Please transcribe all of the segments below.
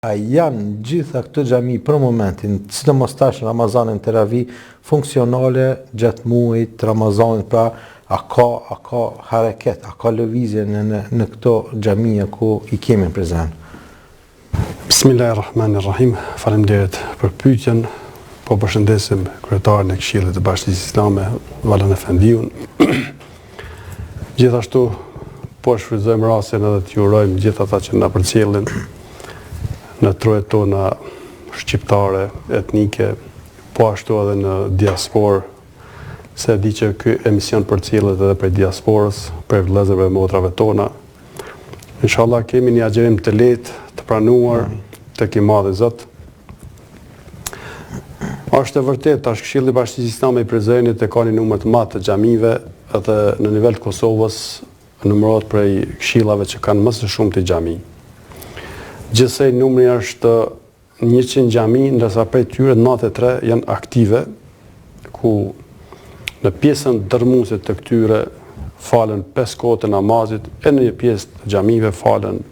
A janë gjitha këto xhami për momentin, sidomos tash në Ramazanin teravi, funksionale gjatë muajit të Ramazanit, pra a ka a ka hareket, a ka lëvizje në në në këto xhamia ku i kemi në Prizren? Bismillahirrahmanirrahim. Faleminderit për pyetjen. Po përshëndesim kryetarin e Këshillit të Bashkësisë Islame, Valon Efendiun. Gjithashtu, po e shfrytëzojmë rastin edhe t'ju urojmë gjithë ata që na përcjellin në trojet tona shqiptare, etnike, po ashtu edhe në diasporë, se e di që ky emision përcjellet edhe prej diasporës, prej vëllezërve e motrave tona. Inshallah kemi një agjërim të lehtë, të pranuar, tek i madhi Zot. Është e vërtetë, tash Këshilli i Bashkësisë Islame i Prizrenit e ka një numër të madh të xhamive dhe në nivel të Kosovës numërohet prej këshillave që kanë më së shumti xhami. Gjithsej numri është 100 xhami, ndërsa prej tyre 93 janë aktive, ku në pjesën dërrmuese të këtyre falen 5 kohë të namazit e në një pjesë të xhamive falen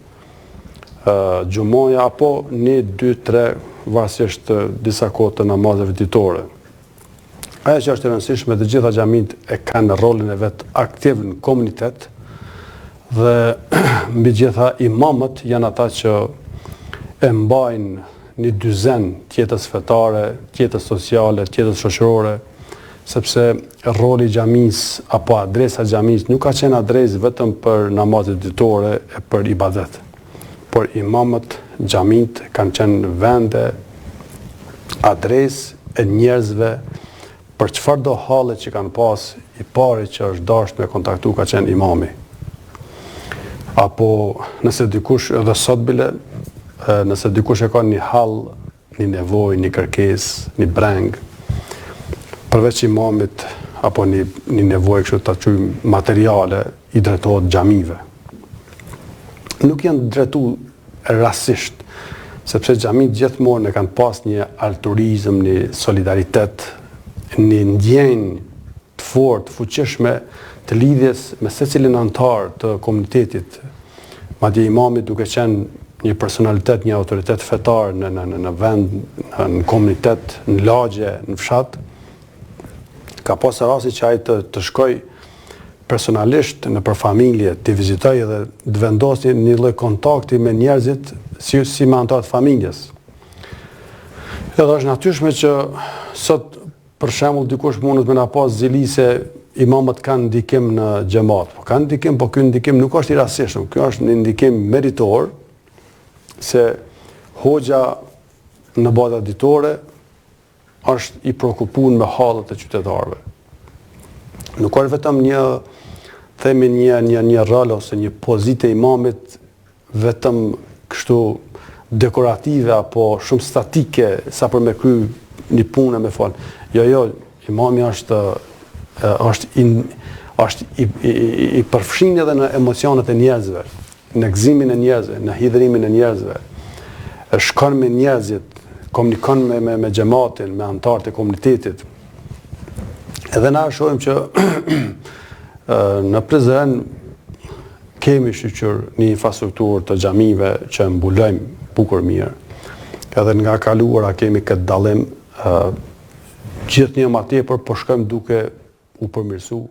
xhumaja apo një, dy, tre, varësisht disa kohë të namazeve ditore. Ajo që është e rëndësishme, të gjitha xhamitë e kanë rolin e vet aktiv në komunitet dhe mbi gjitha imamët janë ata që e mbajnë një dyzen të jetës fetare, të jetës sociale, të jetës shoqërore, sepse roli i xhamisë apo adresa e xhamisë nuk ka qenë adresë vetëm për namazet ditore e për ibadet, por imamët, xhamitë kanë qenë vende, adresë e njerëzve për çfarëdo halle që kanë pas, i pari që është dashtë me kontaktu ka qenë imami. Apo nëse dikush edhe sot bile, nëse dikush e ka një hall një nevojë, një kërkesë, një brengë, përveç imamit apo një, një nevojë kështu ta quajmë materiale, i drejtohet xhamive. Nuk janë drejtu rastësisht, sepse xhamitë gjithmonë e kanë pas një altruizëm, një solidaritet, një ndjenjë të fortë, të fuqishme të lidhjes me secilin anëtar të komunitetit, madje imami duke qenë një personalitet, një autoritet fetar në në në vend, në, në komunitet, në lagje, në fshat, ka pas rasti që ai të të shkojë personalisht nëpër familje, t'i vizitojë dhe të vendosë një, një lloj kontakti me njerëzit si si me anëtarët e familjes. Edhe është natyrshme që sot Për shembull, dikush mundet me na pas zili se imamët kanë ndikim në xhemat. Po kanë ndikim, po ky ndikim nuk është i rastësishëm. Ky është një ndikim meritor se hoxha në baza ditore është i preokupun me hallet e qytetarëve. Nuk është vetëm një themi një një një rol ose një pozitë e imamit vetëm kështu dekorative apo shumë statike sa për me kry një punë me fal. Jo, jo, imami është është i është i, i, i përfshin edhe në emocionet e njerëzve, në gëzimin e njerëzve, në hidhrimin e njerëzve. Shkon me njerëzit, komunikon me me me xhematin, me anëtarët e komunitetit. Edhe na shohim që në Prizren Kemi shyqyr një infrastrukturë të xhamive që e mbulojmë bukur mirë. Edhe nga e kaluara kemi këtë dallim, gjithnjë ma tepër po shkojmë duke u përmirësu.